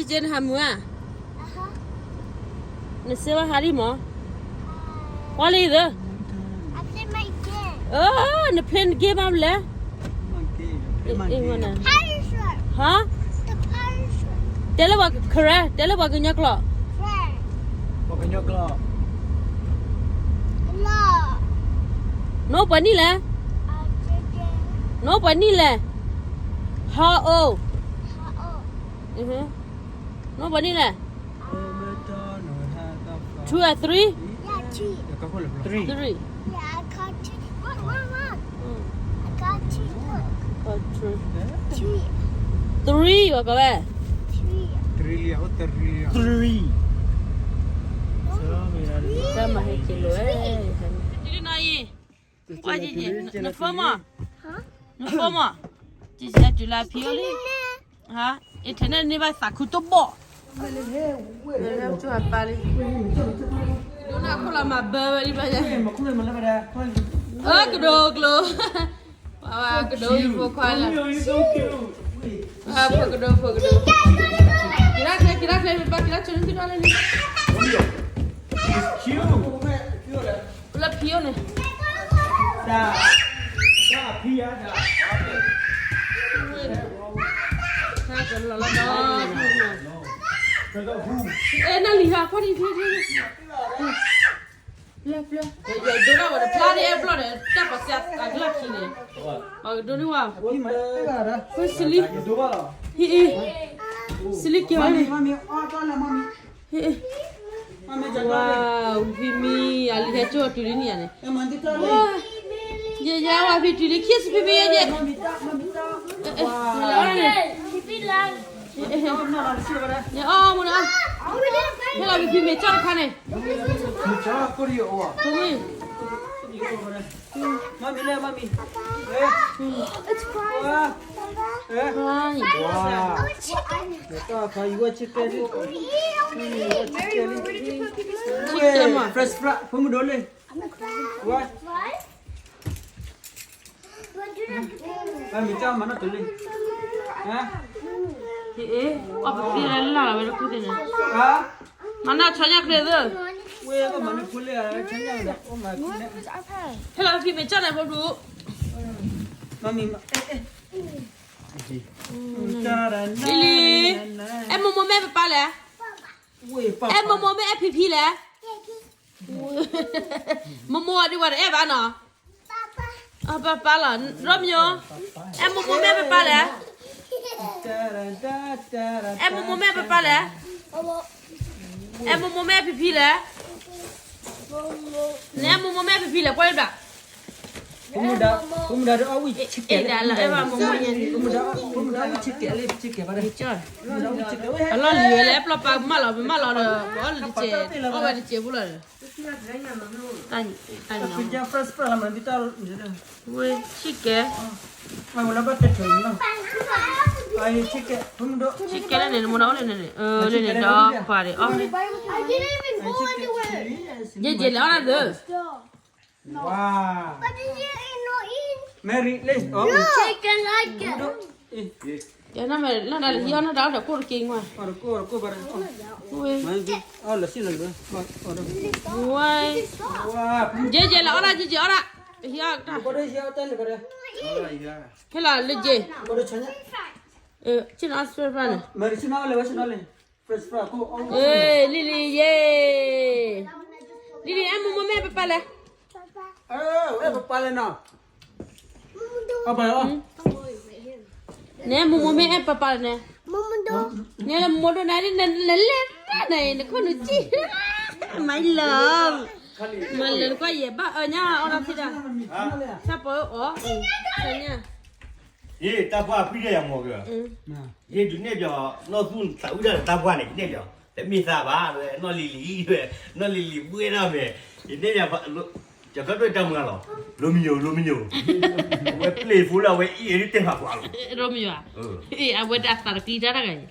ကဲနဟးမုာ်ဧါ, နစ့ဝဲဟးဒံးမး, ကွၢ်လံသၢ, န play game မးလဲၣ်, ဟါ, တဲလၢပှၤ correct တဲလၢပှၤကညီကျိာ်, နအိၣ်ပှဲၤနံၣ်လဲၣ်, နအိၣ်ပှဲၤနံၣ်လဲၣ်, how old, နအိၣ်ပှဲၤနံၣ်လဲၣ်, two or three, three, three ဝဲကဝဲ, three, တၢ်မၤဟဲက့ၤလိာ်ဝဲ, န phone မး, န phone မး, ကဲတုၤလၢဖံအိၣ်လံ, ဟါ, internet န့ၢ်ဘၣ်သးခုတဘီၣ်, ပၢ်လံ, ဒိၣ်နၢ်ခိၣ်လီၤမၤဘၢဝဲဒ်ဘၣ်ယဲ, အၢ ကဒိကျိၤ, ပှၤကဒိယဖိခွါလီၤ, ဖိကဒိ ဖိကဒိ, က့ၤဒၣ်ချ့ က့ၤဒၣ်ချ့ ပၢ်က့ၤဒၣ်ချ့ နသုဒၣ်လဲၣ်န့ၣ်, လၢဖံအိၣ်န့ၣ်, တၢ်ဖံဧါ, တၢ်ဖံ, တၢ်ကလီၤလီၤဒီး, အဲ နၢ်လံၤဟါ ဖီၣ်ဒံးဖံ, ဖျၢၣ်ဖျၢၣ်, ယဒိတၢ်ဝဲတဖျါန့ၣ် အဲၣ်ဘျီၣ်ဒီး တၢ်ပှၤစဲအကျၢၢ်ခံန့ၣ်, ပှၤကဒိန့ၢ်ဝဲ, ဖုစလံ, ဟ့ၣ်, စလံက့ၤဝဲန့ၣ်, ဟ့ၣ်, ဝါ, ဖံမံ အလံၤဟဲကၠိတုၤလံန့ၣ်ယါန့ၣ်, ယဲယဲဝဲဖံတုၤလံ kiss ဖံဖံယဲယဲ, န့ၣ်, ယအီၣ်မူန့ၣ်, ဟဲလီၤဖံဖံမ့ၤကၠီတခါန့ၣ်, မ့ၢ် Mommy လဲၣ် Mommy, ဝါ, ဝါ, တၢ်ခါ you want chicken, you want chicken, fresh fry ဖိမုၣ်ဒိၣ်လံ, ဝါ, မ့ၢ်ကၠီမၤနီၣ်တုၤလံ, ဟါ, အီၣ် ပဖံလၢလၢ်လီၤဝဲတခူၣ်သ့ၣ်န့ၣ်, မၤနီၣ်ဆီညၣ်ချ့သၢ, ဝဲကမၤနီၣ်ဖိလၢဆီညၣ်န့ၣ်, ဟဲလီၤဖံမ့ၢ်ကၠီန့ၣ် ဖိဒူ, လံလံ, အဲၣ်မိၢ်မိၢ်မ့ၢ်အဲၣ်ပၢ်ပၢ်လဲၣ်, အဲၣ်မိၢ်မိၢ်မ့ၢ်အဲၣ်ဖံဖံလဲၣ်, မိၢ်မိၢ်အဒုးဝဲတအဲၣ်ဘၣ်နီၤ, ပၢ်ပၢ်လီၤ, ရိမ့ၤ, အဲၣ်မိၢ်မိၢ်မ့ၢ်အဲၣ်ပၢ်ပၢ်လဲၣ်, အဲၣ်မိၢ်မိၢ်မ့ၢ်အဲၣ်ပၢ်ပၢ်လဲၣ်, အဲၣ်မိၢ်မိၢ်မ့ၢ်အဲၣ်ဖံဖံလဲၣ်, နအဲၣ်မိၢ်မိၢ်မ့ၢ်အဲၣ်ဖံဖံလဲၣ် ကွၢ်လံဘၣ်, မိၢ်မိၢ်, အလီၢ်လံၤဝဲလၢ ပျီၢ်ပၢ်မၢလီၤ ပမၢလီၤဒီး ပအီၣ်လၢတစဲး အီၣ်ဝဲတစဲးဖိလီၤဒီး, တၢ်ညီ, ဝဲ chicken, chicken လၢန့ၣ် နမ့ၢ်အီၣ်လၢန့ၣ်, လၢန့ၣ်ဒီးခွါဒီးအီၣ်, ယဲယဲလဲၤအီၣ်နၤသၢ, Mary, let's go. ယဲနမ့ၢ်လၢနၤလၢဟံးအီၣ်နၤဒၣ်အီၣ်ဒီးကိၢ်တက့ၢ်မး, ဝဲ, ယဲယဲလဲၤအီၣ်ဒၣ် ယဲယဲအီၣ်ဒၣ်, ဟံးအီၣ်တၢ်, ဟဲလီၤလၢယဲ, ဆ့ၣ်နီၤအီၣ်စပၢၢ်န့ၣ်, လံလံယဲ, လံလံအဲၣ်မိၢ်မိၢ်မ့ၢ်အဲၣ်ပၢ်ပၢ်လဲၣ်, အဲၣ်ပၢ်ပၢ်လဲၣ်နီၤ, နအဲၣ်မိၢ်မိၢ်မ့ၢ်အဲၣ်ပၢ်ပၢ်လဲၣ်န့ၣ်, နလဲၤမိၢ်ဒိၣ်နၤဒ်နလဲၤလဲၤနၤအံၤ နခိၣ်နူာ်စံၣ်, my love, my love နကွၢ်ယဲဘၣ်အၢညါအီၣ်ဒီးဖံဒီး, ဆၣ်ပီအီၣ်, ညါ ယတၢ်ပှၢ်ဖံးဒဲးယၤမီၢ်က့ၤ, ယဒုးနဲၣ်ပၠး နီၢ်သူၣ်သးဝံၣ်တၢ်ဒီးတၢ်ပှၢ်န့ၣ် ယနဲၣ်ပၠး, တမ့ၢ်သးဘၣ်, နီၢ်လံၤလံၤ, နီၢ်လံၤလံၤဘှဲဒၣ်မဲာ်, ယနဲၣ်ပၠး, ကၠီၤကၢၣ်ဒွဲၣ်တၢ်မုၢ်လီၤ, လိုမညို, လိုမညို, အဝဲ play phone လၢအဝဲအံၤအဲၣ်ဒ်တဲဖးကွၢ်လီၤ, လိုမညိ, အဝဲတၢ်သးတကံတၢ်တဂၤအံၤ,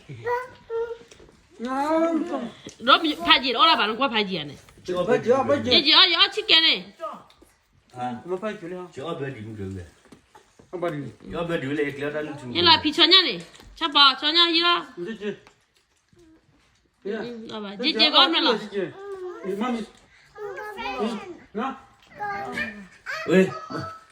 ဖးယံာ်အီၣ်ဒၣ်ဘၣ် နကွၢ်ဖးယံာ်ဧါန့ၣ်, ယယအီၣ် ယအီၣ် chicken န့ၣ်, ယအီၣ်ဘၢဒံးမုၢ်က့ၤဝဲ, ယအီၣ်ဘၢဒံးဝဲလၢယကျဲတၢ်လုၢ်ထူ, ဟ့ၣ်လီၤဖံဆီညၣ်န့ၣ်, ဆၣ်ပီဆီညၣ်ဟံးလီၤ, ယကဲကီးမနုၤလီၤ. ဝဲ,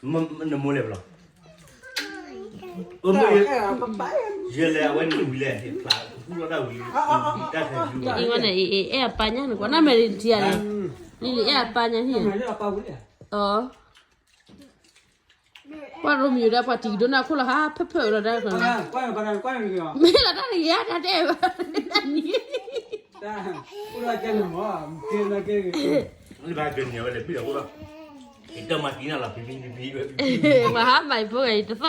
နမိၢ်လဲၤဘၣ်လီၤ. ယလဲၤအဝဲန့ၣ်ဝံၤလဲၣ်, ဖျါကဖူလီၤတၢ်ဝံၤ, တၢ်ခဲယူ, အ့ၣ်ဝဲန့ၣ် အ့ၣ်အပၢ်ညါန့ၣ်ကွၢ် နမဲာ်ရံထံဧါန့ၣ်, လံလံ အ့ၣ်အပၢ်ညါဟံၣ်, အီ ကွၢ်ရိမံၤဒီးပှၤတံၤကဒိၣ်န့ၣ်အခိၣ်လီၤဟါ ဖၢၣ်ဖၢၣ်လီၤဒၣ်, မ့ၢ်လီၤတၢ်တဂ့ၤဧါ တၢ်တဲဘၣ်, မၤဟါမၤအံၤဖိဂၤအံၤ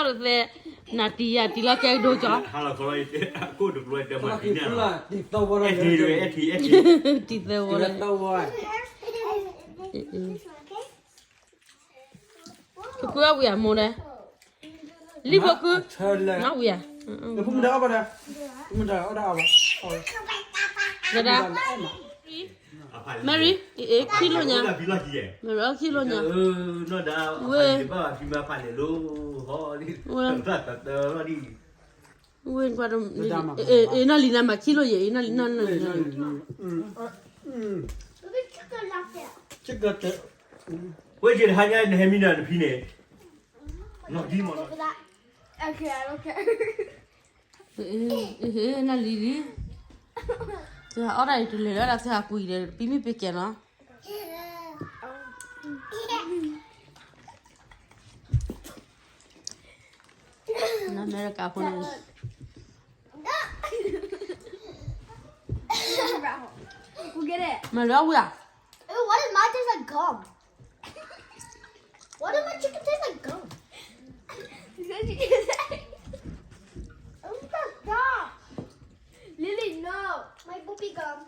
တသီၣ်တသဲ, နၤတံၤယၤတံၤလီၤကဲကဒိကီ, တံၤသၢဝီလီၤ, ပကွၢ်ဝံၤအမိၢ်ဒီး, လံဖိကု, ဝံၤဧါ, ဒဒါ, Mary, အ့ၣ် ခံလိာ်ညါ, Mary အီခံလိာ်ညါ, ဝဲ, ဝဲ, ဝဲ, အ့ၣ် နီၢ်လံၤနၤမၤခံလိာ်ယဲၢ်, အ့ၣ် နီၢ်လံၤ, ဝဲယဲၢ်တဟါညါနဟဲမံနၤနဖံန့ၣ်, နီၢ်ဒံမး, နီၢ်လံၤလံ, သုဟးအီၣ်ဒၣ်အံၤတလၢာ်လၢဒၣ်သုဟးကွံာ်ဒီး ပံမ့ၢ်ပ့ကဲနီၤ. နအမဲရကၤဖိန့ၣ်, မၤလၢဝံၤဧါ, Ew, why does mine taste like gum? Why does my chicken taste like gum? Because you just said, oh my God. Lily, no. My poopy gum.